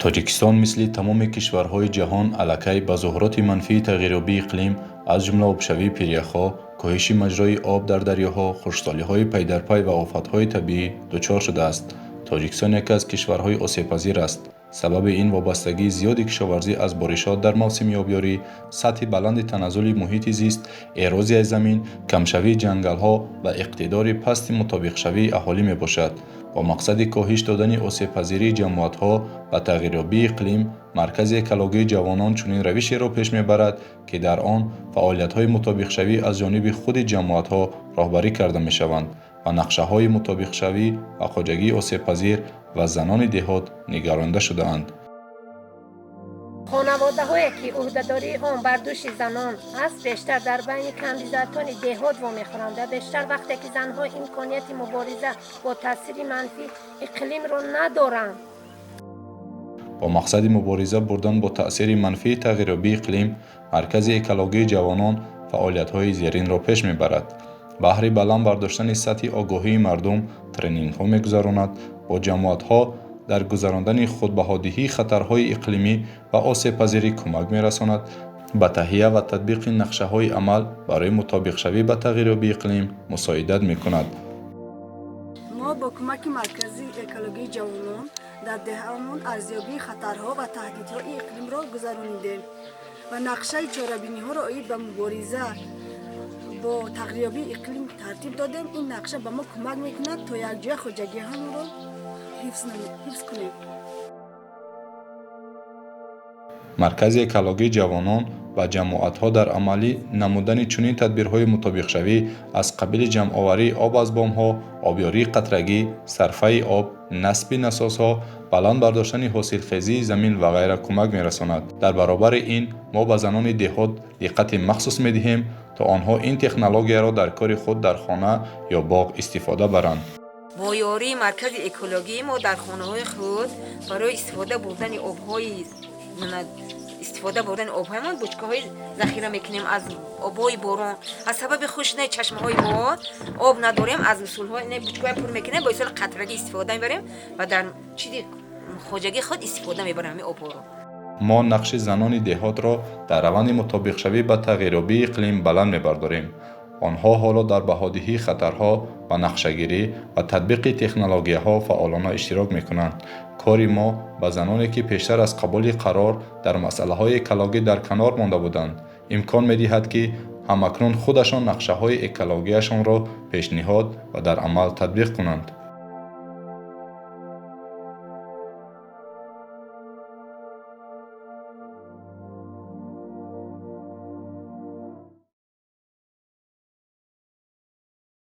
Тоҷикистон мисли тамоми кишварҳои ҷаҳон аллакай ба зуҳуроти манфии тағйирёбии иқлим, аз ҷумла обшавии пиряхҳо, коҳиши маҷрои об дар дарёҳо, хушксолиҳои пайдарпай ва офатҳои табиӣ дучор шудааст. Тоҷикистон яке аз кишварҳои осебпазир аст. Сабаби ин вобастагии зиёди кишоварзӣ аз боришот дар мавсими обёрӣ, сатҳи баланди таназзули муҳити зист, эрозияи замин, камшавии ҷангалҳо ва иқтидори пасти мутобиқшавии аҳолӣ мебошад. Бо мақсади коҳиш додани осебпазирии ҷамоатҳо ба тағйирёбии иқлим, Маркази экологии ҷавонон чунин равишеро пеш мебарад, ки дар он фаъолиятҳои мутобиқшавӣ аз ҷониби худи ҷамоатҳо роҳбарӣ карда мешаванд ва нақшаҳои мутобиқшавӣ ба хоҷагии осебпазир ва занони деҳот нигаронда шудаанд. Хонаводаҳое ки ӯҳдадории он бар дӯши занон аст, бештар дар байни кандидатони деҳот вомехӯранд ва бештар вақте ки занҳо имконияти мубориза бо таъсири манфии иқлимро надоранд. Бо мақсади мубориза бурдан бо таъсири манфии тағйирёбии иқлим, Маркази экологии ҷавонон фаъолиятҳои зеринро пеш мебарад. Баҳри баланд бардоштани сатҳи огоҳии мардум тренингҳо мегузаронад, бо ҷамоатҳо дар гузарондани худбаҳодиҳии хатарҳои иқлимӣ ва осебпазирӣ кӯмак мерасонад, ба таҳия ва татбиқи нақшаҳои амал барои мутобиқшавӣ ба тағйирёбии иқлим мусоидат мекунад. Мо бо кӯмаки Маркази экологии ҷавонон дар деҳаамон арзёбии хатарҳо ва таҳдидҳои иқлимро гузаронидем ва нақшаи чорабиниҳоро оид ба мубориза бо тағйирёбии иқлим тартиб додем. Ин нақша ба мо кӯмак мекунад, то якҷоя хоҷагиҳамонро ҳифз кунем. Маркази экологии ҷавонон ба ҷамоатҳо дар амалӣ намудани чунин тадбирҳои мутобиқшавӣ аз қабили ҷамъоварии об аз бомҳо, обёрии қатрагӣ, сарфаи об, насби насосҳо, баланд бардоштани ҳосилхезии замин ва ғайра кӯмак мерасонад. Дар баробари ин мо ба занони деҳот диққати махсус медиҳем, то онҳо ин технологияро дар кори худ дар хона ё боғ истифода баранд. Бо ёрии Маркази экологӣ мо дар хонаҳои худ барои истифода бурдани обҳои истифода бурдани обҳоямон бучкаҳои захира мекунем аз обҳои борон. Аз сабаби хушк шудани чашмаҳои мо об надорем, аз усулҳои бучкаҳои пур мекунем, бо исоли қатрагӣ истифода мебарем ва дар чизи хоҷагии худ истифода мебарем ҳамин обҳоро. Мо нақши занони деҳотро дар раванди мутобиқшавӣ ба тағйирёбии иқлим баланд мебардорем. Онҳо ҳоло дар баҳодиҳии хатарҳо ва нақшагирӣ ва татбиқи технологияҳо фаъолона иштирок мекунанд. Кори мо ба заноне, ки пештар аз қабули қарор дар масъалаҳои экологӣ дар канор монда буданд, имкон медиҳад, ки ҳамакнун худашон нақшаҳои экологияшонро пешниҳод ва дар амал татбиқ кунанд.